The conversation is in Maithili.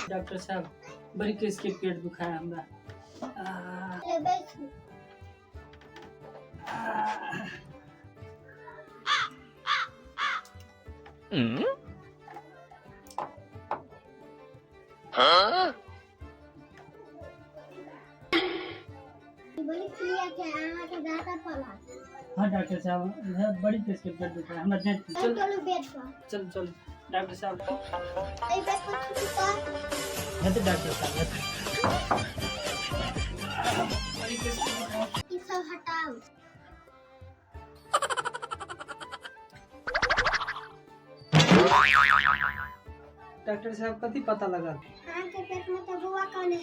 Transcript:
डॉक्टर साहब, बड़ी केस के पेट दुखाए हमरा। ले बैठू। बड़ी क्लियर छै, अहाँके दाँत पड़त। हाँ डॉक्टर साहब, इधर बड़ी केस के पेट दुखाए हमरा। जाँच चल चल। चलू बेड पर। चल चल डॉक्टर साहब। एहि बेड पर छू तऽ। हेतै डॉक्टर साहब, हेतै। बड़ी केस के दुखाए। ई सब हटाउ। डॉक्टर साहब, कथी पता लगल? अहाँके पेट में तऽ बौआ कने।